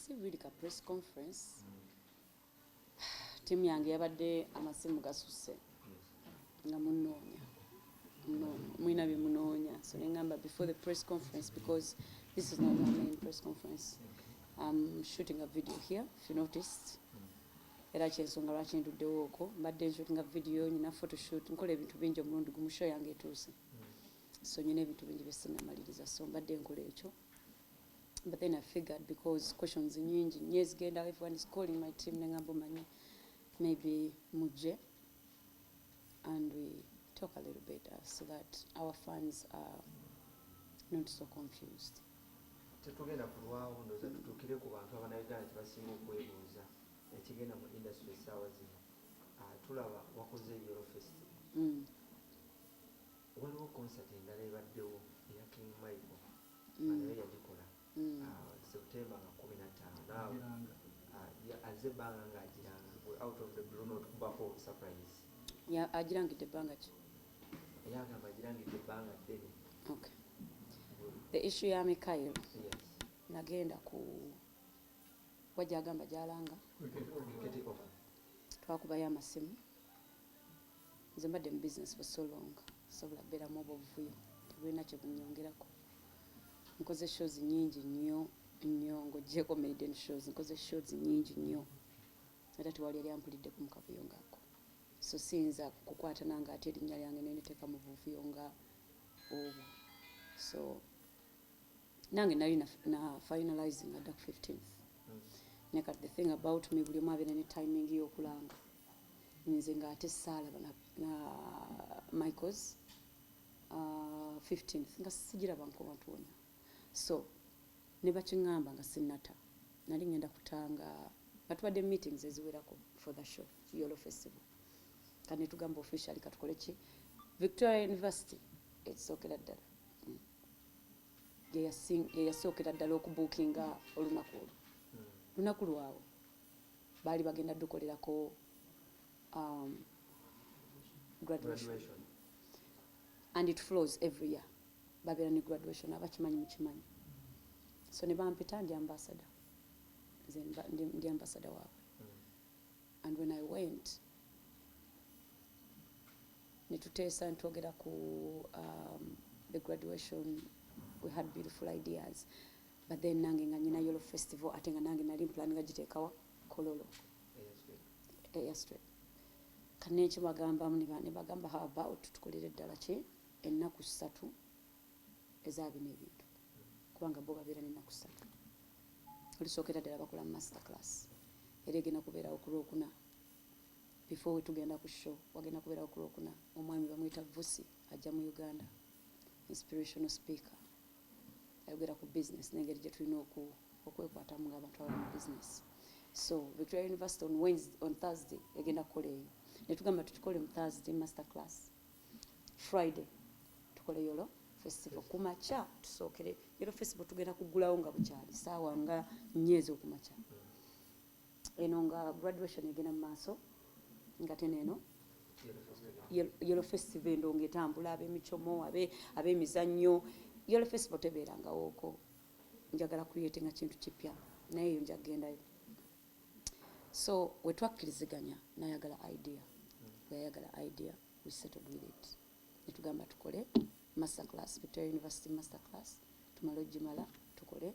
Si really ka press conference. Tiimu yange yabadde amasimu gasusse nga munoonya, mulina bye munoonya. So neŋŋamba before the press conference, because this is not my main press conference, I'm shooting a video here, if you noticed. Era kyensonga lwaki nduddewo okwo. Mbadde nshootinga video, nyina photoshoot, nkola ebintu bingi omulundi gumu. Show yange etuuse, so nyina ebintu bingi byesinnamaliriza, so mbadde nkola ekyo. But then I figured, because questions nyingi nnyo ezigenda, everyone is calling my team, neŋŋamba omanyi maybe mujje and we talk a little bit so that our fans are not so confused. Tetugenda kulwawo, ndowooza tutuukire ku bantu Abannayuganda kyebasinga okwebuuza ekigenda mu industry essaawa zino. Tulaba wakoze Yolo Festival. Waliwo concert endala ebaddewo eya King Michael, naye yagikola September nga 15. Naawe azze ebbanga ng'agiranga, out of the blue notukubako surprise. Agirangidde ebbanga ki? Eyagamba agirangidde ebbanga ddene. Okay, the issue ya Mikael. Yes. Nagenda ku wajagamba gyalanga. Cricket Oval. Twakubayo amasimu. Nze mbadde mu business for so long, sobola beeramu obuvuyo, tebulina kye bunyongerako. Nkoze shows nyingi nnyo nnyo, ng'ogyeko maiden shows, nkoze shows nyingi nnyo, era tewali yali ampuliddeko mu kavuyo ngaako. So siyinza kukwata nange ate erinnya lyange neniteeka mu buvuyo nga obwo. So nange nali na finalizing adda ku 15th. Ne kati the thing about me, buli omu abeera ne timing y'okulanga. Nze ng'ate saalaba na Michaels 15th, nga sigiraba nko wantu wonna. So ne bakiŋŋamba nga sinnata, nali ngenda kutanga nga tubadde meetings eziwerako for the show, Yolo Festival. Kati ne tugamba officially katukole ki? Victoria University ekisookera ddala, ye yasookera ddala okubuukinga olunaku olwo. Lunaku lwabwe baali bagenda dukolerako graduation. Graduation. And it flows every year, babeera ne graduation, abakimanyi mukimanyi. So ne bampita, ndi ambassador, nze ndi ambassador waabwe. And when I went, ne tuteesa, ntwogera ku the graduation. We had beautiful ideas, but then nange nga nyina Yolo Festival, ate nga nange nali mplanninga giteekawa Kololo airstrip. Kanekibagambamu ne bagamba, "How about tukolere ddala ki ennaku 3 eza bino ebintu?" Kubanga bo babeera n'ennaku 3. Olusookera ddala bakola master class, era egenda kubeerawo ku Lwokuna. Before we tugenda ku show, wagenda kubeerawo ku Lwokuna omwami bamwyita Vusi, ajja mu Uganda, inspirational speaker, ayogera ku business n'engeri gye tulina okwekwatamu ng'abantu abali mu business. So Victoria University on Wednesday, on Thursday egenda kukola eyo. Netugamba tutukole mu Thursday master class, Friday tukole Yolo Festival ku makya. Tusookere Yolo Festival, tugenda kuggulawo nga bukyali saawa nga 4 ez'okumakya. Eno nga graduation egenda mu maaso, nga teneeno Yolo Festival endongo etambula, ab'emicomo, ab'emizannyo. Yolo Festival tebeerangawooko, njagala creatinga kintu kipya, naye eyo nja kugendayo. So we twakkiriziganya, nayagala idea, bweyayagala idea, we settled with it. Netugamba tukole master class, Victoria University master class, tumale ogimala tukole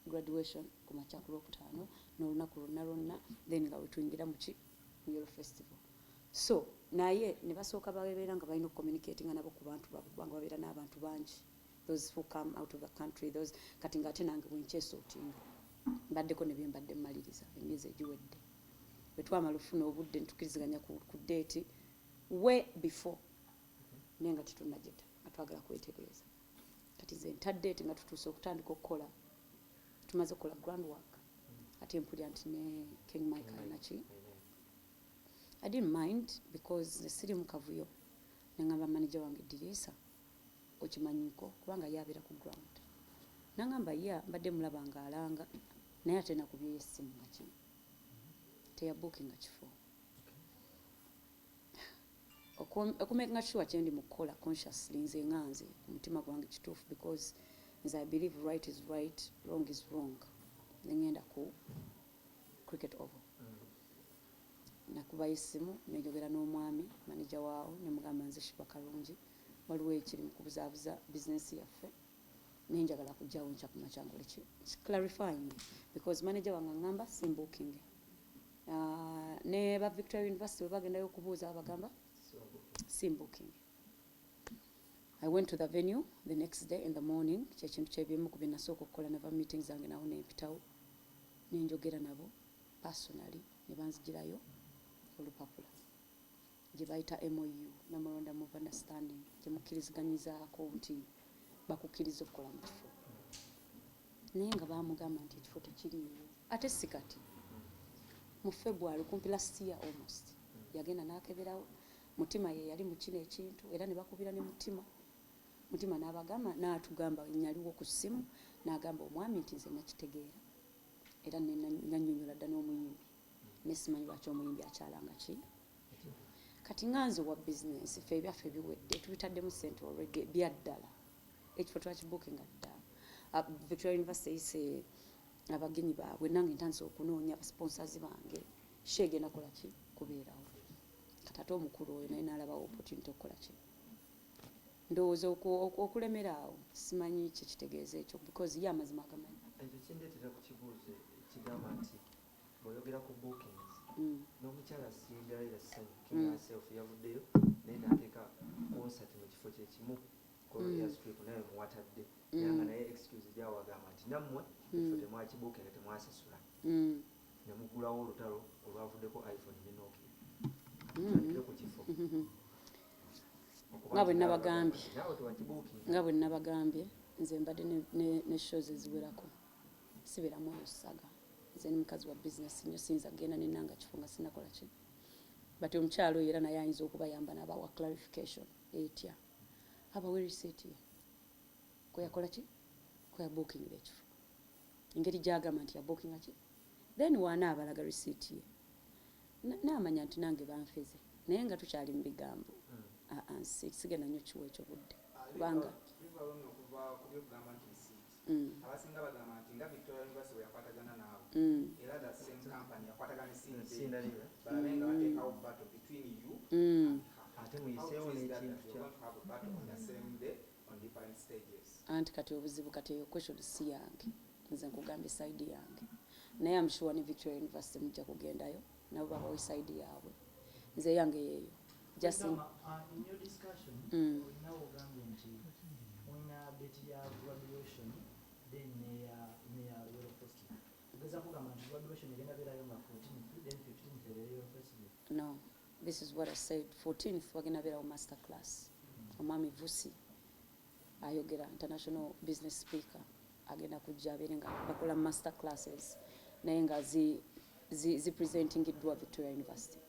graduation ku makya ku Lwokutaano n'olunaku lwonna lwonna, then nga wetuyingira muki, mu Yolo Festival. So naye ne basooka babeera nga balina okucommunicatinga nabo ku bantu baabwe, kubanga babeera n'abantu bangi, those who come out of the country, those. Kati ngaate nange bwenkyesortinga, mbaddeko ne byembadde mmaliriza emyezi egiwedde. Bwe twamala ofuna obudde, netukkiriziganya ku date way before, naye nga tetunnagita, nga twagala kwetereeza. Kati nze ntadde eti nga tutuuse okutandika okukola, tumaze okukola groundwork, ate mpulira nti ne King Mike alina ki. I didn't mind because nze siri mu kavuyo. Neŋŋamba manager wange Diriisa, "Okimanyiko?" kubanga ye abeera ku ground. Naŋŋamba ye mbadde mulaba ng'alanga, naye ate nakubyeyo essimu nga kino teyabuukinga kifo. Okumakinga sure kyendi mu kukola consciously, nze nga nze omutima gwange kituufu, because nze I believe right is right, wrong is wrong. Nengenda ku Cricket Oval, nakubayo essimu, nenjogera n'omwami manager waawo, nemugamba, "Nze Sheebah Karungi, waliwo ekiri mu kubuzaabuza bizinesi yaffe, naye njagala kujjawo nkya kumakya nkole ki, clarifying," because manager wange aŋŋamba simbooking. Ne ba Victoria University bwe bagendayo okubuuza, bagamba simbooking. I went to the venue the next day in the morning. Kyekintu kyebimu ku bye nasooka okukola. Nava meeting zange nawo nempitawo, nenjogera nabo personally, ne banzigirayo olupapula gye bayita MOU, memorandum of understanding, gye mukkiriziganyizaako nti bakukkiriza okukola mu kifo, naye nga bamugamba nti ekifo tekiriiwo. Ate si kati, mu February kumpi last year almost, yagenda n'akeberawo. Mutima ye yali mu kino ekintu, era ne bakubira ne Mutima. Mutima n'abagamba, n'atugamba, nyaliwo ku ssimu, n'agamba omwami nti nze nakitegeera era nannyonnyola dda n'omuyimbi, ne simanyi lwaki omuyimbi akyalanga ki. Kati nga nze wa bizinesi, ffe ebyaffe biwedde, tubitaddemu sente already, byaddala ekifo twakibookinga dda. Victoria University eyise abagenyi baabwe, nange ntandise okunoonya abasponsors bange. Show egenda kola ki, kubeerawo. Kati ate omukulu oyo naye n'alabawo opportunity okukola ki, ndowooza okulemera awo, simanyi kyekitegeeza ekyo, because ye amazima agamanyi. Ekyo kindeetera ku kibuuzo ekigamba nti bw'oyogera ku bookings, n'omukyala Cinderella Sanyu, King herself, yavuddeyo naye n'ateeka concert mu kifo kyekimu, Airstrip, naye muwatadde, era nga naye excuse gyawagamba nti nammwe ekifo temwakibookinga, temwasasula, ne muggulawo olutalo olwavuddeko iPhone ne Nokia. Tutandikire ku kifo. Nga bwe nabagambye. Naawe tewakibookinga. Nga bwe nabagambye, nze mbadde ne shows eziwerako, sibeeramu eyo saga. Nze ni mukazi wa bizinesi nnyo, siyinza kugenda nenanga kifo nga sinakola ki. But omukyalo oyo era naye ayinza okubayamba n'abawa clarification etya, abawe receipt ye kweyakola ki, kweyabookingira ekifo, engeri gyagamba nti yabookinga ki. Then waana abalaga receipt ye, naamanya nti nange banfeze, naye nga tukyali mu bigambo. Ah, ah, sigenda nnyo kiwa ekyo budde kubanga Bivaawo nno okuva ku byokugamba nti receipt. Abasinga bagamba nti nga Victoria University bwe yakwatagana naawe, era the same company yakwatagana ne Cinderella. Balabe nga bateekawo battle between you and her. Ate muyiseewo n'ekintu kya You're going to have a battle on the same day on different stages. Anti kati obuzibu, kati eyo question si yange, nze nkugambye side yange, naye am sure ne Victoria University mujja kugendayo nabo babawe side yaabwe. Nze yange yeeyo just Gamba, in your discussion, olinawo ogambye nti olina date ya graduation, then neya Yolo Festival. Ogeza kugamba nti graduation egenda beerayo nga 14th, then 15th ebeere Yolo Festival? No, this is what I said: 14th wagenda beerawo master class. Omwami Vusi ayogera, international business speaker, agenda kujja abeere nga bakola master classes, naye nga zipresentingiddwa Victoria University,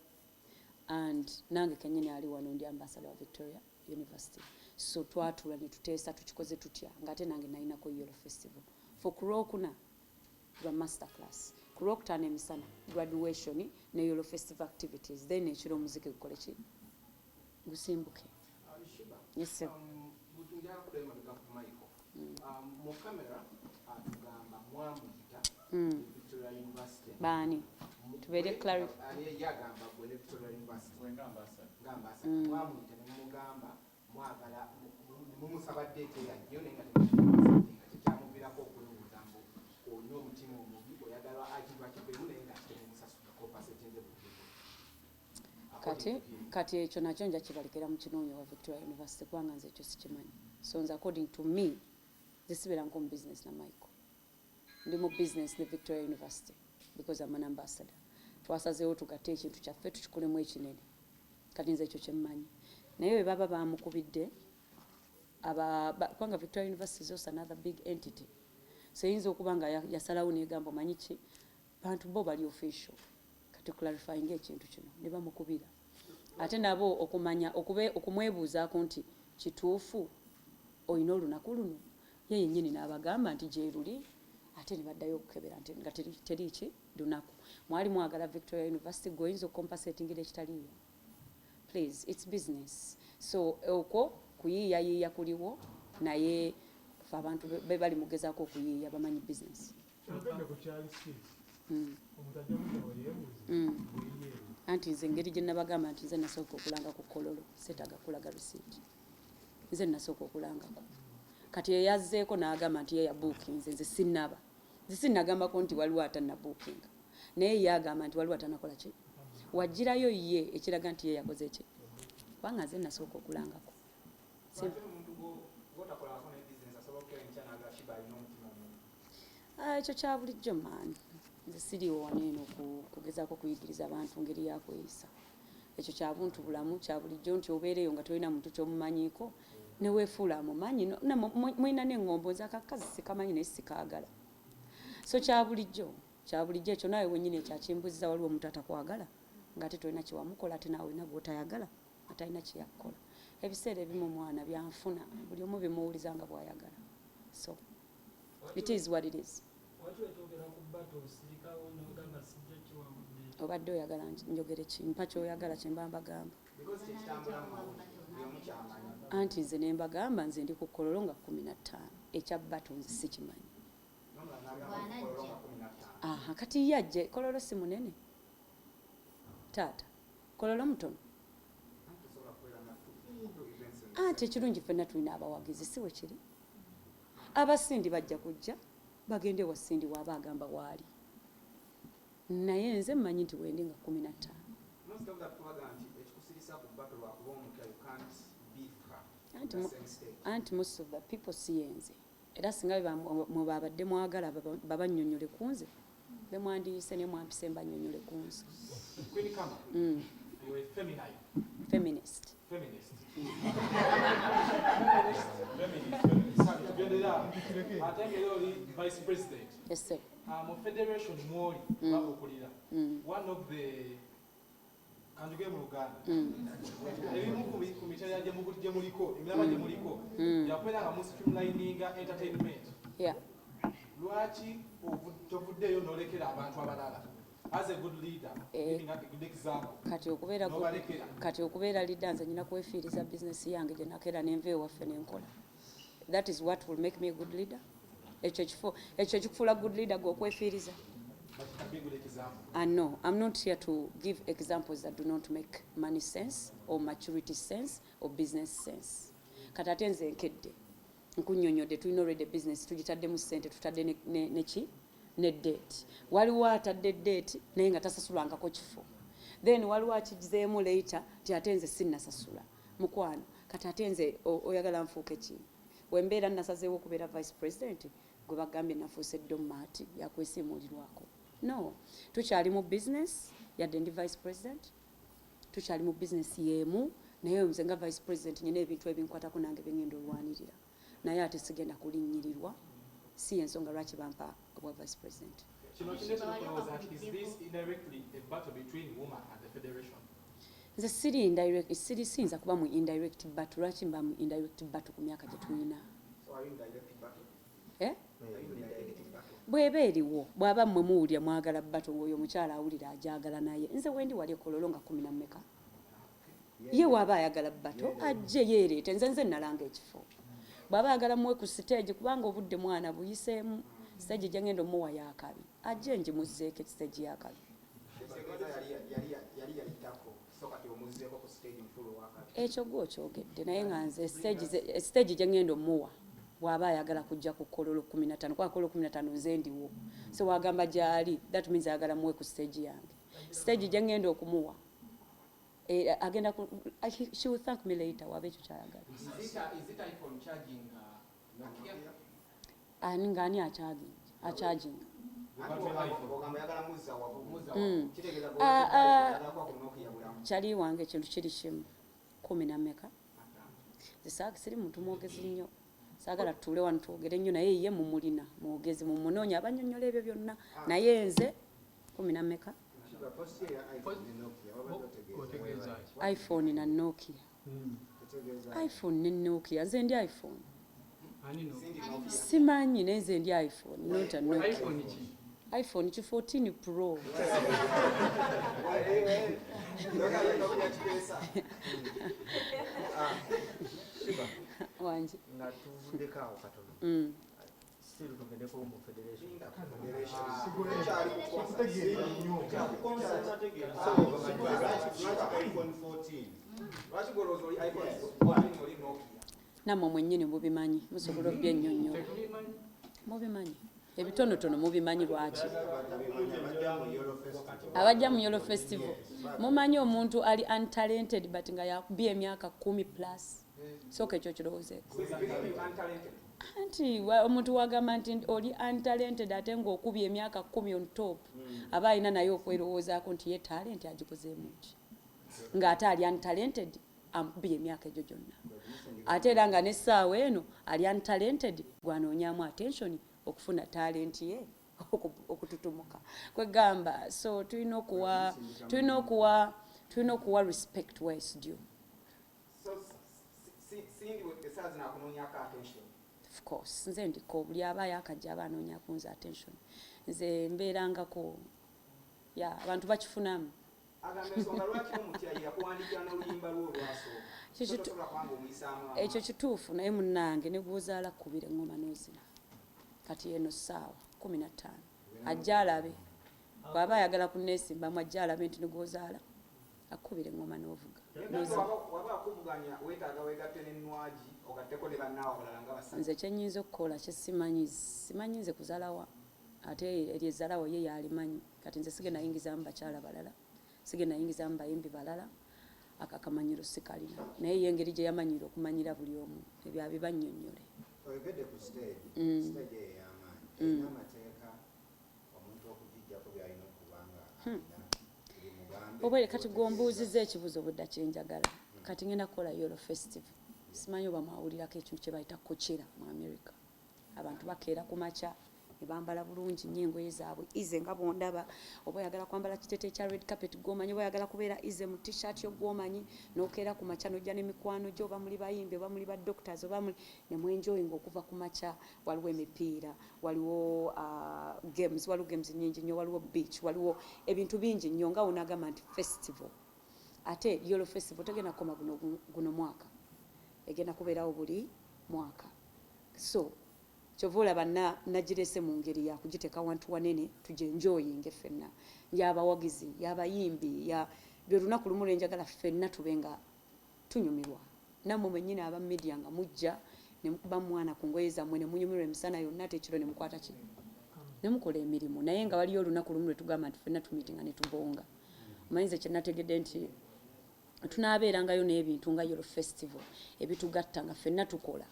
and nange kenyini ali wano ndi ambassador wa Victoria University. So twatuula ne tuteesa tukikoze tutya, ng'ate nange nalinako Yolo Festival for ku Lwokuna lwa master class, ku Lwokutaano emisana graduation ne Yolo Festival activities, then ekiro omuziki gukole ki, gusimbuke. Sheebah, Yes, sir. Njagala kuddayo mabega ku Michael. Mu kamera atugamba mwamuyita Victoria University. Baani? Tubeere Ani yagamba gwe ne Victoria University? Gwe nga ambassador. Nga ambassador. Mwamuyita ne mumugamba mwagala ne mumusaba date yajjo, naye nga temukimubasadde, nga kyekyamuviirako okwebuuza mbu olina omutima omubi, oyagala ekintu akiveemu, naye nga kitemumusasula compensatinze buli. Kati ekyo nakyo nja kibalekera mu kinoonya wa Victoria University, kubanga nze ekyo sikimanyi. So nze, according to me, nze sibeeranko mu business na Michael, ndi mu business ne Victoria University because I'm an ambassador. Twasazeewo tugatte ekintu kyaffe tukikolemu ekinene. Kati nze ekyo kyemmanyi, naye bwe baba bamukubidde kubanga Victoria University is also another big entity, so eyinza okuba nga yasalawo negamba, omanyi ki, bantu bo bali official, kati clarifying ekintu kino, ne bamukubira, ate nabo okumanya okumwebuuzaako nti kituufu olina olunaku luno, ye yennyini n'abagamba nti gyeruli, ate ne baddayo okukebera nti nga teri ki lunaku mwali mwagala Victoria University. Gwe oyinza okucompensatingira ekitaliiyo? Please, it's business. So okwo kuyiiyayiiya kuliwo, naye Fe abantu be bali mugezaako okuyiiya bamanyi business. Kyogedde ku kyali seats. Omuntu ajja kudda we yeebuuze bweyeeyo. Anti nze engeri gye nabagamba nti nze nasooka okulanga ku Kololo, seetaaga kulaga receipt. Nze nasooka okulangako. Kati eyazzeeko n'agamba nti ye yabuukinze, nze sinnaba. Nze sinnagambako nti waliwo atannabuukinga. Naye ye agamba nti waliwo atanakola ki? Wagirayo ye ekiraga nti ye yakoze ki? Kubanga nze nasooka okulangako. Lwaki omuntu gw'otakolako ne business asobola okukera enkya n'agamba Sheebah alina omutima omubi? Ah, ekyo kya bulijjo maani. Nze siriiwo wano eno kugezaako kuyigiriza abantu ngeri ya kweyisa. Ekyo kya buntu bulamu, kya bulijjo nti obeera eyo nga tolina muntu ky'omumanyiiko ne weefuula amumanyi. Mulina n'eŋŋombo, nze akakazi sikamanyi naye sikaagala. So kya bulijjo, kya bulijjo ekyo naawe wennyini ekyo akimbuuziza waliwo omuntu atakwagala ng'ate tolina kye wamukola ate naawe olina gw'otayagala atalina kye yakukola. Ebiseera ebimu omwana byanfuna buli omu bimuwuliza nga bw'ayagala. So it is what it is. Lwaki wetwogera ku battle osirikawo n'ogamba sijja kiwangudde? Obadde oyagala njogere ki? Mpa ky'oyagala kye mba mbagamba. Because kyekitambula mu mawulire, buli omu kyamanyi. Anti nze ne mbagamba nze ndi ku Kololo nga 15, ekya battle nze sikimanyi. Nomulala n'agamba ku Kololo nga 15. Aha, kati ye ajje, Kololo si munene. Taata, Kololo mutono. Anti tosobola kubeera na two events in the Anti same ekirungi ffenna tulina abawagizi, si we kiri? Abasindi bajja kujja bagende wa Cindy waaba agamba waali. Naye nze mmanyi nti wendi nga 15. Most of the people bagamba nti ekikusirisa ku battle lwakuba omupya, you can't beef her Anti in the same stage. Anti most of the people si yenze. Era singa mwe babadde mwagala babannyonnyole ku nze, be mwandiyise ne mwampise mbannyonnyole ku nze. Queen Kama, you're a feminine. Feminist. Feminist. Feminist. Feminist. Tugendera. Ate ng'era oli vice president. Yes, sir. Mu federation mwoli bakukulira. One of the kanjogere mu Luganda. Ebimu ku mitendera gye muliko, emirama gye muliko, yakubeera nga mu streamlininga entertainment. Lwaki tovuddeeyo n'olekera abantu abalala? As a good leader, giving a good example. Kati okubeera good N'obalekera. Kati okubeera leader nze nnina kwefiiriza business yange gye nakeera ne nva ewaffe ne nkola. That is what will make me a good leader. Ekyo ekifo, ekyo ekikufuula good leader gwe okwefiiriza. But it can be a good example. No, I'm not here to give examples that do not make money sense or maturity sense or business sense. Kati ate nze nkedde nkunnyonnyodde tulina already business tugitaddemu ssente tutadde ne ki ne date. Waliwo atadde date naye nga tasasulangako kifo. Then waliwo akizeemu later nti ate nze sinnasasula. Mukwano kati ate nze oyagala nfuuke ki? Wembeera nasazeewo okubeera vice president gwe bagambye nafuuse doormat yakwesiimuulirwako. No, tukyali mu business yadde ndi vice president, tukyali mu business y'emu naye nze nga vice president nnina ebintu ebinkwatako nange bye ngenda olwanirira. Naye ate sigenda kulinnyirirwa, si y'ensonga lwaki bampa obwa vice president. Kino kineetera okulowooza nti is this indirectly a battle between UMA and the federation? Nze siri indirect, siri siyinza kuba mu indirect battle. Lwaki mba mu indirect battle ku myaka gye tulina? So are you in direct battle? Eh? Are you in direct battle? Bw'eba eriwo, bw'aba mmwe muwulira mwagala battle ng'oyo omukyala awulira agyagala naye. Nze wendi wali e Kololo nga kumi na mmeka. Ye bw'aba ayagala battle ajje yeereete, nze nalanga ekifo. Bw'aba ayagala muwe ku stage kubanga obudde mwana buyiseemu, stage gye ngenda omuwa y'akabi. Ajje ngimuzzeeko stage y'akabi. Ekitegeeza yali yayitako, so kati omuzzeeko ku stage mufulu owakabi. Ekyo gwe okyogedde naye nga nze stage gye ngenda omuwa bw'aba ayagala kujja ku Kololo 15, kuba Kololo 15 nze ndiwo. So wagamba gy'ali, that means ayagala muwe ku stage yange. Stage gye ngenda okumuwa, agenda ku, she will thank me later waba ekyo ky'ayagala. Is it iPhone charging, Nokia? Ani ng'ani acharging? Ogamba oyagala muzza wavu. Muzza Kitegeeza oyagala kuba ku Nokia bulamu. Kyali wange ekintu kiri kimu. Kumi na mmeka? Nze siri muntu mwogezi nnyo. Saagala tutuule wano twogere nnyo naye ye mumulina mwogezi mumunoonya abannyonnyola ebyo byonna. Naye nze kumi na mmeka? Sheebah, post ye ya iPhone ne Nokia, wabadde otegeeza Otegeeza why? ki? iPhone na Nokia. Otegeeza iPhone ne Nokia. Nze ndi iPhone. Ani no? Cindy Nokia. Simanyi naye nze ndi iPhone, not a Nokia. iPhone ki? iPhone ki 14 Pro. Nokia Nokia kiteesa. Sheebah, Wangi. Nga tuvuddeko awo katono, still tugendeko mu federation. Sikutegeera nnyo. Lwaki iPhone 14? Lwaki golowooza oli iPhone 14, oli Nokia? Nammwe mwennyini mubimanyi, musobola obyennyonnyola. Mubimanyi ebitonotono, mubimanyi lwaki. Abajja mu Yolo Festival. Abajja mu Yolo Festival, mumanyi omuntu ali untalented but nga yakubye emyaka 10 plus. Sooka ekyo kirowoozeeko. We believe you untalented. Anti omuntu wagamba nti oli untalented ate ng'okubye emyaka 10 on top, aba alina naye okwerowoozaako nti ye talent agikozeemu ki, ng'ate ali untalented amukubye emyaka egyo gyonna, ate era nga n'essaawa eno ali untalented gwanoonyaamu attention okufuna talent ye okututumuka. Kwegamba so tulina okuwa respect where it's due. So Cindy essaawa zino akunoonyako attention? Of course, nze ndiko buli aba yakajja aba anoonya kunze attention. Nze mbeerangako ya abantu bakifunamu. Agamba ensonga lwaki omutya, ye yakuwandiikira n'oluyimba lwo olwasooka. Ekyo So tosobola kubanga omuyisaamu amaaso. Ekyo kituufu, naye munnange ne gwozaala kkubira eŋŋoma n'ozina. Kati eno ssaawa 15, ajja alabe bw'aba ayagala kunneesimbamu, ajja alabe nti ne gwozaala akkubira eŋŋoma n'ovuga, n'ozina. Waba akuvuganya, weetaaga weegatte n'ennwagi, ogatteko ne bannaawe abalala nga basatu. Nze kyenyinza okukola kyesimanyi, simanyi nze kuzalawa, ate eryo ezzalawo ye yalimanyi. Kati nze sigenda yingizaamu bakyala balala, sigenda yingizaamu bayimbi balala, ako akamanyiro sikalina, naye ye engeri gye yamanyira okumanyira buli omu, ebyo abibannyonnyole. Oyogedde ku stage. Stage eyo ey'amaanyi erina amateeka, omuntu okugijjako byalina okuba nga alina buli mugambe. Obwere kati gwombuuzizza ekibuuzo budda kyenjagala. Kati ngenda kukola Yolo Festival. Simanyi oba mwawulirako ekintu kye bayita Coachella mu America. Abantu bakeera ku makya ne bambala bulungi nnyo engoye zaabwe ize nga bwondaba, oba oyagala kwambala kiteteeyi ekya red carpet gwomanyi, oba oyagala kubeera ize mu T-shirt yo gwomanyi, n'okeera ku makya n'ojja n'emikwano gyo, oba muli bayimbi, oba muli ba doctors, oba muli ne mwenjoyinga okuva ku makya. Waliwo emipiira, waliwo games, waliwo games nnyingi nnyo, waliwo beach, waliwo ebintu bingi nnyo nga wonaagamba nti festival. Ate Yolo Festival tegenda kukoma guno mwaka, egenda kubeerawo buli mwaka. So kyova olaba nagirese mu ngeri yakugiteeka wantu wanene tugyenjoyinge ffenna, yabawagizi, yabayimbi, ya buli lunaku lumu lwenjagala ffenna tube nga tunyumirwa. Nammwe mwennyini aba media nga mujja ne mukuba mwana ku ngoye zammwe ne munyumirwa emisana yonna, ate ekiro ne mukwata ki ne mukola emirimu. Naye nga waliyo olunaku lumu lwe tugamba nti ffenna tumitinga ne tubonga. Omanyi nze kye nategedde nti tunaabeerangayo n'ebintu nga Yolo Festival ebitugatta nga ffenna tukola,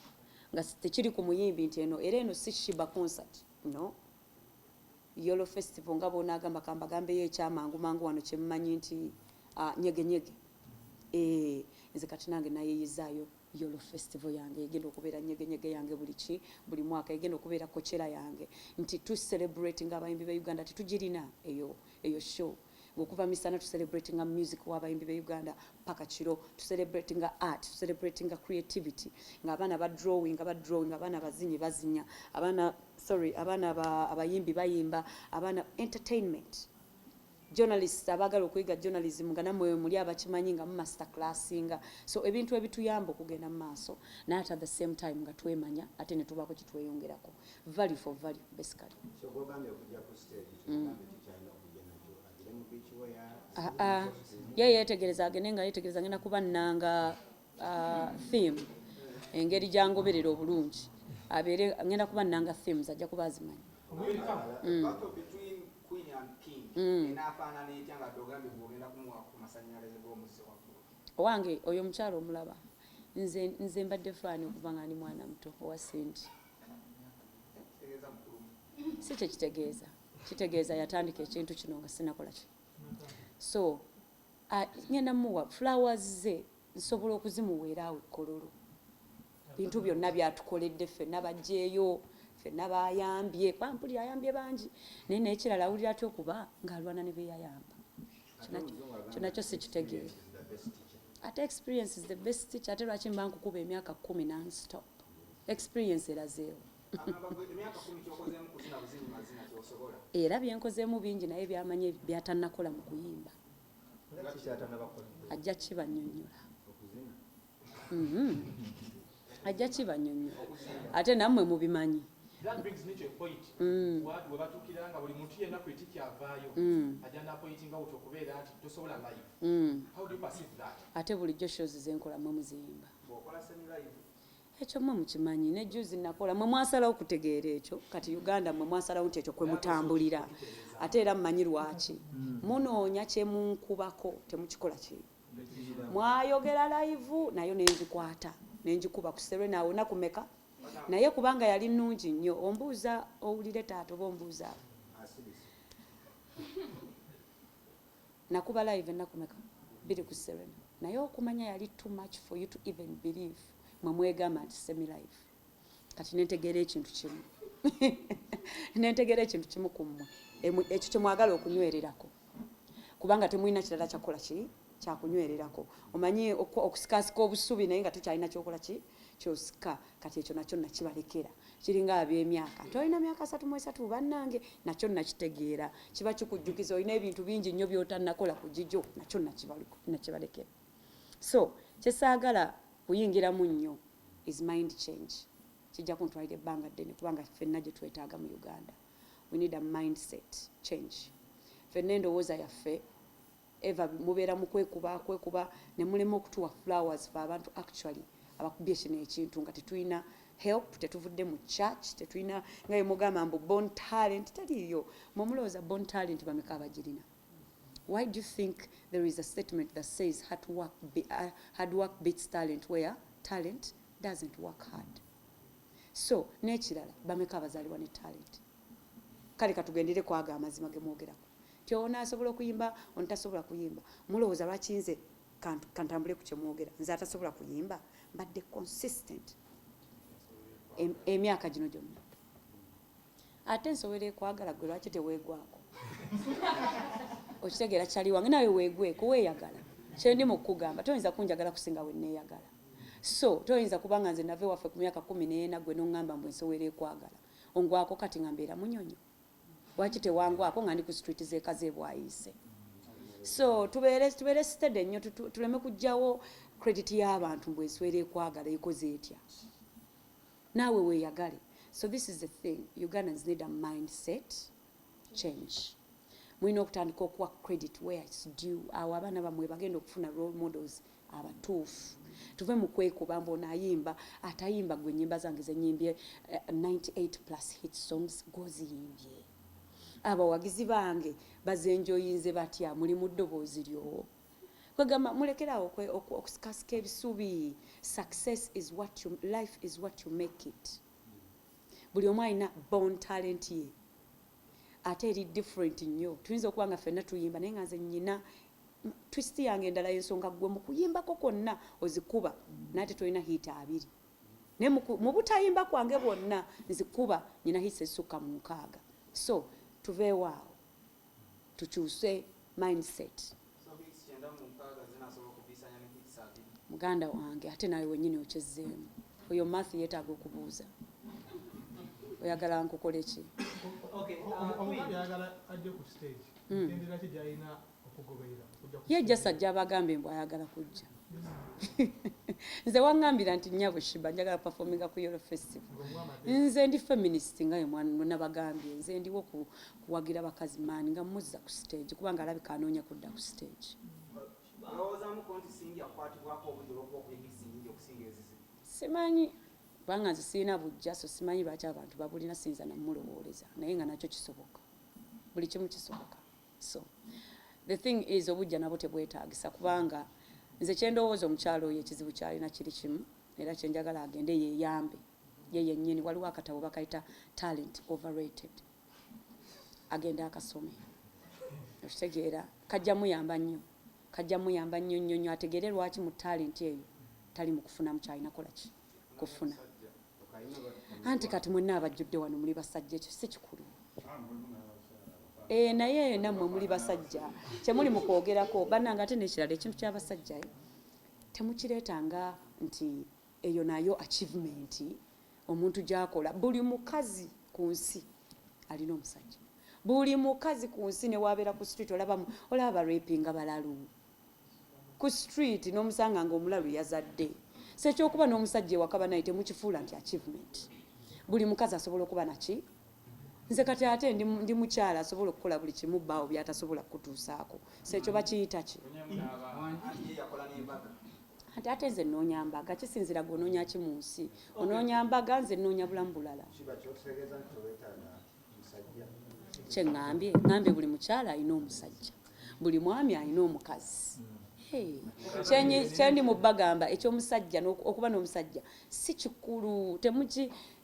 nga tekiri ku muyimbi nti eno era eno si Sheebah concert. No Yolo Festival nga bw'onaagamba kambagambeyo ekyamangu mangu wano kyemmanyi nti Nyege Nyege. Nze kati nange nayeyizaayo Yolo Festival yange egenda okubeera Nyege Nyege yange buli ki buli mwaka, egenda okubeera Coachella yange, nti tu celebrating abayimbi be Uganda. Tetugirina eyo show ng'okuva misana tucelebratinga music w'abayimbi be Uganda paka kiro, tucelebratinga art, tucelebratinga creativity, ng'abaana ba drawing, ba drawing, abaana bazinyi bazinya, abaana, sorry, abaana abayimbi bayimba, abaana entertainment, journalists abaagala okuyiga journalism nga nammwe muli abakimanyi nga mu master classinga. So ebintu ebituyamba okugenda mu maaso, naye at the same time nga twemanya ate ne tubaako kitweyongerako, value for value basically. So gwogambye okujja ku stage, tugambe kikyalina okujja nakyo, agire mu beach wear? Ah, ah. Ye yeetegereza, agende nga yeetegereza, ngenda kuba nnanga theme engeri gyangoberera obulungi, abeere ngenda kuba nnanga themes, ajja kuba azimanyi. Battle between Queen and King enaafaanana etya nga ogambye gwogenda kumuwa ku masannyalaze g'omuzzi waggulu? Owange oyo omukyalo omulaba, nze mbadde fan okuva nga ndi mwana muto owa Cindy. Kitegeeza mukulu. Si kyekitegeeza, kitegeeza yatandika ekintu kino nga sinakola ki. So ngenda muwa flowers ze, nsobola okuzimuweera awo ekkololo. Bintu byonna byatukoledde ffenna, bajjeeyo ffenna bayambye, kuba mpulira ayambye bangi, naye nekirala awulira atya okuba ng'alwana ne beyayamba? Kyo nakyo sikitegeera. Ate experience is the best teacher. Ate lwaki mba nkukuba emyaka 10 nonstop? Experience erazeewo. Agamba gwe emyaka 10 kyokozeemu kuzina buzinyi mazina kyosobola. Era byenkozeemu bingi, naye byamanyi byatannakola mu kuyimba. Nga kikyatanabakola? Ajja kibannyonnyola. Okuzina. Ajja kibanyonyola, ate nammwe mubimanyi. That brings me to a point. We batuukira nga buli muntu yenna critic avaayo ajja n'apointinga out okubeera nti tosobola live. How do you perceive that? Ate bulijjo shows zenkola mwe muziyimba. Bw'okola semi live. Ekyo mwe mukimanyi. Ne juzi nakola, mwe mwasalawo okutegeera ekyo. Kati Uganda, mwe mwasalawo nti ekyo kwe mutambulira, ate era mmanyi lwaki munoonya kyemunkubako. Temukikola ki mwayogera live nayo nengikwata nengikuba ku Serena awo nakumeka, naye kubanga yali nnungi nnyo. Ombuuza owulire taata oba ombuuza? Asirise. Nakuba live ennaku meka? 2 ku Serena, naye okumanya yali too much for you to even believe. Mwe mwegamba nti semi live. Kati nentegeera ekintu kimu, nentegeera ekintu kimu ku mmwe. Ekyo kyemwagala okunywererako, kubanga temulina kirala kyakukola ki kyakunywererako. Omanyi okusikasika obusubi, naye nga tokyalina kyokola ki kyosika. Kati ekyo nakyo nakibalekera, kiringa abyemyaka nti olina myaka 33, bannange, nakyo nakitegeera. Kiba kikujjukiza olina ebintu bingi nnyo byotannakola ku gijo. Nakyo nakibalekera. So kyesaagala kuyingiramu nnyo is mind change. Kijja kuntwalira ebbanga ddene, kubanga ffenna gye twetaaga mu Uganda, we need a mindset change. Ffenna endowooza yaffe eva mubeera mu kwekuba kwekuba ne mulema okutuwa flowers fe abantu actually abakubye kino ekintu nga tetulina help, tetuvudde mu church, tetulina nga yemugamba mbu born talent teriiyo. Mwe mulowooza born talent bameka abagirina? Why do you think there is a statement that says hard work beats talent where talent doesn't work hard? So n'ekirala, bameka abazaalibwa ne talent? Kale katugendere kwaga amazima ge mwogerako ti ono asobola okuyimba, ono tasobola kuyimba. Mulowooza lwaki nze kantambule ku kyemwogera, nze atasobola kuyimba mbadde consistent emyaka gino gyonna, ate nsobera ekwagala? Gwe lwaki teweegwako? Okitegeera, kyali wange, nawe weegweko, weeyagala. Kyendi mu kukugamba, toyinza kunjagala kusinga we neeyagala. So toyinza kubanga nze nava ewaffe ku myaka 14, gwe noŋŋamba mbu ensowera ekwagala ongwako. Kati nga mbeera munyonyo, lwaki tewangwako nga ndi ku street z'ekaze bwayiise? So tubeere steady nnyo, tuleme kuggyawo credit y'abantu mbu enswera ekwagala ekoze etya. Naawe weeyagale. So this is the thing, Ugandans need a mindset change. Mulina okutandika okuwa credit where it's due. Awo abaana bammwe bagenda okufuna role models abatuufu. Tuve mu kwekuba mbu ono ayimba, atayimba. Gwe ennyimba zange zenyimbye, 98 plus hit songs, gwoziyimbye, abawagizi bange bazenjoyinze batya? Muli mu ddoboozi lyo. Kwegamba mulekerawo okusikasika ebisubi. Success is what you, life is what you make it. Buli omu alina born talent ye, ate eri different nnyo. Tuyinza okuba nga ffenna tuyimba, naye nga nze nyina twist yange endala. Ensonga gwe mu kuyimbako kwonna ozikuba, naye ate tolina hit 20. Naye mu butayimba kwange bwonna nzikuba, nyina hits ezisukka mu 60. So tuveewo awo, tukyuse mindset. So hits 96 zinasobola okubiisanya ne hits 20? Muganda wange, ate nawe wennyini okyezzeemu. Oyo math yeetaaga okubuuza. Oyagala nkukole ki? Okay, Omukazi ayagala ajje ku stage, endera ki gyalina okugoberera okujja ku Ye stage? Jasa ajja abagambe mbu ayagala kujja. Nze waŋŋambira nti nnyabo Sheebah, njagala performinga ku Yolo Festival. Ng'omuwa amateeka. Nze ndi feminist, nga ye mwana nabagambye, nze ndiwo kuwagira bakazi maani nga muzza ku stage, kubanga alabika anoonya kudda ku stage. Olowoozamuko nti Cindy akukwatibwako obujja olwokuba okuyiga hits nyingi okusinga ezize? Simanyi, kubanga nze sirina bujja, so simanyi lwaki abantu babulina. Siyinza namulowooleza, naye nga nakyo kisoboka, buli kimu kisoboka. So the thing is, obujja nabwo tebwetaagisa, kubanga nze kyendowooza, omukyalo oyo ekizibu kyalina kiri kimu, era kyenjagala agende yeeyambe ye yennyini. Waliwo akatabo bakayita Talent Overrated, agende akasome. Okitegeera, kajja muyamba nnyo, kajja muyamba nnyo nnyo nnyo, ategeere lwaki mu talent eyo tali mu kufunamu kyalina kola ki kufuna. Anti kati mwenna abajjudde wano muli basajja, ekyo si kikulu. E, naye nammwe muli basajja, kyemuli mu kwogerako bannange. Ate n'ekirala, ekintu ky'abasajja, temukireetanga nti eyo nayo achievement omuntu gy'akola. Buli mukazi ku nsi alina omusajja, buli mukazi ku nsi newabeera ku street, olaba barapinga balalu ku street, n'omusanga nga omulalu yazadde. So ekyokuba n'omusajja ewaka, banaye, temukifuula nti achievement. Buli mukazi asobola okuba naki. Nze kati ate ndi mukyala asobola okukola buli kimu bbaawo byatasobola kutuusaako. So ekyo bakiyita ki? Ye yakola n'embaga. Ati ate nze nnoonya mbaga. Kisinzira gwe onoonya ki mu nsi. Onoonya mbaga, nze nnoonya bulamu bulala. Kiba kyotegeeza nti teweetaaga musajja? Kyeŋŋambye, ŋŋambye buli mukyala alina omusajja, buli mwami alina omukazi. Hey, kyendi mu bagamba, ekyomusajja okuba n'omusajja si kikulu.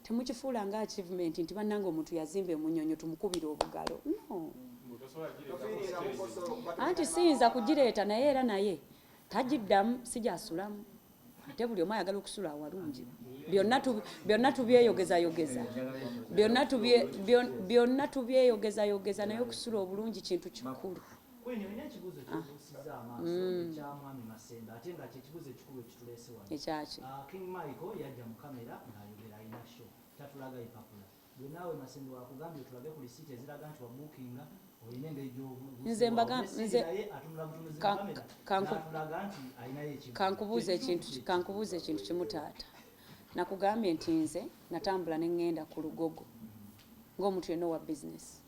Temukifuula nga achievement nti bannange omuntu yazimba emunyonyo, tumukubira obugalo. No, anti siyinza kugireeta naye era naye tagiddamu, sijasulamu. Ate buli omu ayagala okusula awalungi. Byonna tubyeyogezayogeza, byonna tubyeyogezayogeza, naye okusula obulungi kintu kikulu. Queen, olina ekibuuzo kyobuusiza amaaso ekya mwami Masembe, ate nga kyekibuuzo ekikulu ekituleese wano. Ekyaki? Ah, King Michael yajja mu kamera ng'ayogera alina show, tatulaga ipapula. Gwe naawe Masembe wakugambye otulage ku lisiiti eziraga nti wabuukinga, olina engeri Nze naye atunula butunuzi mu kamera n'atulaga nti alinayo ekibuuzo. Kankubuuza ekintu kimu, taata. Nakugambye nti nze natambula ne ŋŋenda ku Lugogo ng'omuntu yenna owa bizinesi,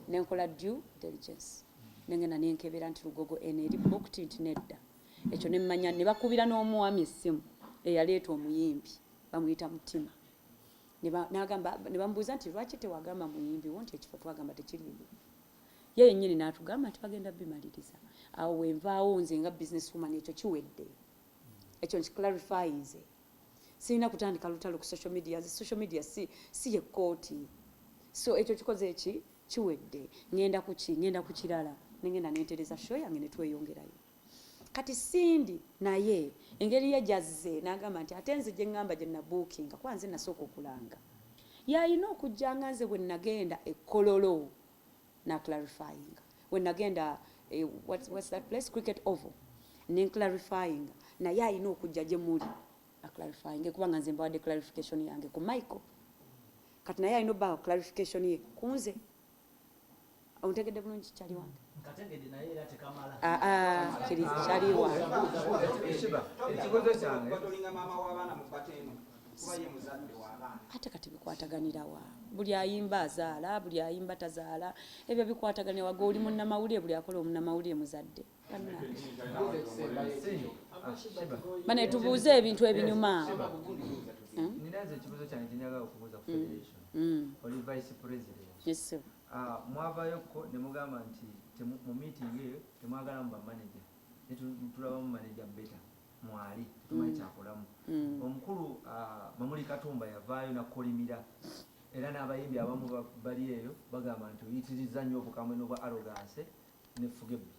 nenkola due diligence, nengenda nenkebera nti Lugogo eno eri booked, nti nedda. Ekyo nemmanya ne bakubira n'omwami essimu eyaleeta omuyimbi, bamuyita Mutima. N'agamba, ne bamubuuza nti lwaki tewagamba muyimbi wo nti ekifo twagamba tekiriiwo? Ye yennyini n'atugamba nti bagenda bimaliriza. Awo wenvaawo nze nga business woman, ekyo kiwedde, ekyo nkiclarifyinze. Sirina kutandika lutalo ku social media. Nze social media si ye kooti. So ekyo kikoze eki, kiwedde. Ngenda kuki, ngenda ku kirala, nengenda nentereza show yange netweyongerayo. Kati Sindi naye engeri ye jazze n'agamba nti ate nze gye ŋŋamba gye nabuukinga, kuba nze nasooka okulanga, yalina okujja nga nze bwe nagenda ekololo naclarifyinga. When nagenda what's that place, Cricket Oval, nenclarifyinga, naye alina okujja gye muli aclarifyinge, kubanga nze mbawadde clarification yange ku Michael. Kati naye alina obbawa clarification ye ku nze. Ontegedde bulungi, kyali wange? Nkategedde, naye era tekamala. Aa, kiri kyali wange. Ekibuuzo kyange. Tolinga maama w'abaana mu bata eno, kuba ye muzadde w'abaana. Ate kati bikwataganirawa? Buli ayimba azaala, buli ayimba tazaala? Ebyo bikwataganira waga? Oli munnamawulire, buli akola omunnamawulire muzadde? Bannange, bane tubuuze ebintu ebinyuma. Nina nze ekibuuzo kyange kyenjagala okubuuza ku federation. Oli vice president. Yes, sir. Ah, mwavayokko ne mugamba nti mu meeting eyo temwagalamu bamanager, netulabamu manager Beta mwali, tetumanyi kyakolamu. Omukulu Mamuli Katumba yavaayo nakolimira, era n'abayimbi abamu bali eyo bagamba nti oyitiriza nnyo obukambwe n'obwa arrogance nefugebbi.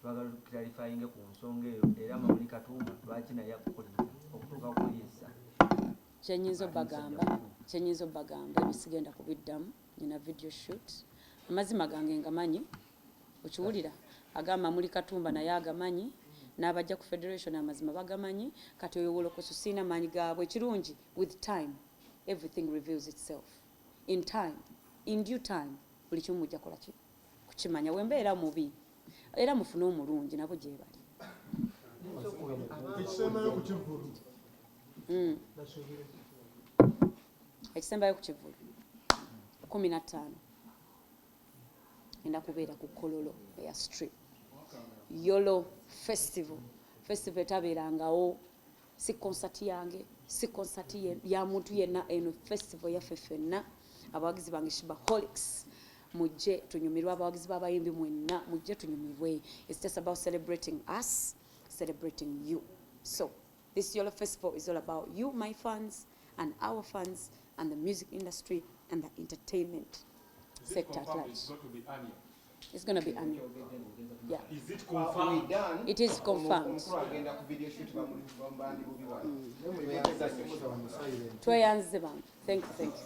Twagala clarifying ku nsonga eyo, era Mamuli Katumba lwaki naye akukolimira okutuuka kuyisa? Kyenyinza obbagamba, ebyo sigenda kubiddamu. Nina video shoot, amazima gange ngamanyi. Okiwulira agamba muli Katumba naye agamanyi, n'abajja ku federation amazima bagamanyi. Kati oyo wolokoso, siina maanyi gaabwe. Ekirungi, with time everything reveals itself. In time, in due time, buli kimu mujja kola ki kukimanya. Wembeera mubi, era mufune omulungi, nabo gye bali. Ekisembayo ku kivvulu. Basuubire. Ekisembayo ku kivvulu, 15 ngenda kubeera ku Kololo eya Strip, Yolo Festival. Festival etabeerangawo, si konsati yange, si konsati ya muntu yenna. Eno festival yaffe ffenna abawagizi bange Shebaholics. Mujje tunyumirwe, abawagizi b'abayimbi mwenna mujje tunyumirwe. It's just about celebrating us, celebrating you. So this Yolo Festival is all about you, my fans and our fans and the music industry and the entertainment Is it sector at confirmed large. it's going to be annual? It's going to be annual, yeah. Is it confirmed? We done. It is confirmed. Omukulu agenda ku video shoot, bamuli bandi bubi wano. Tweyanza nnyo. Tweyanze bantu. Thank you, thank you.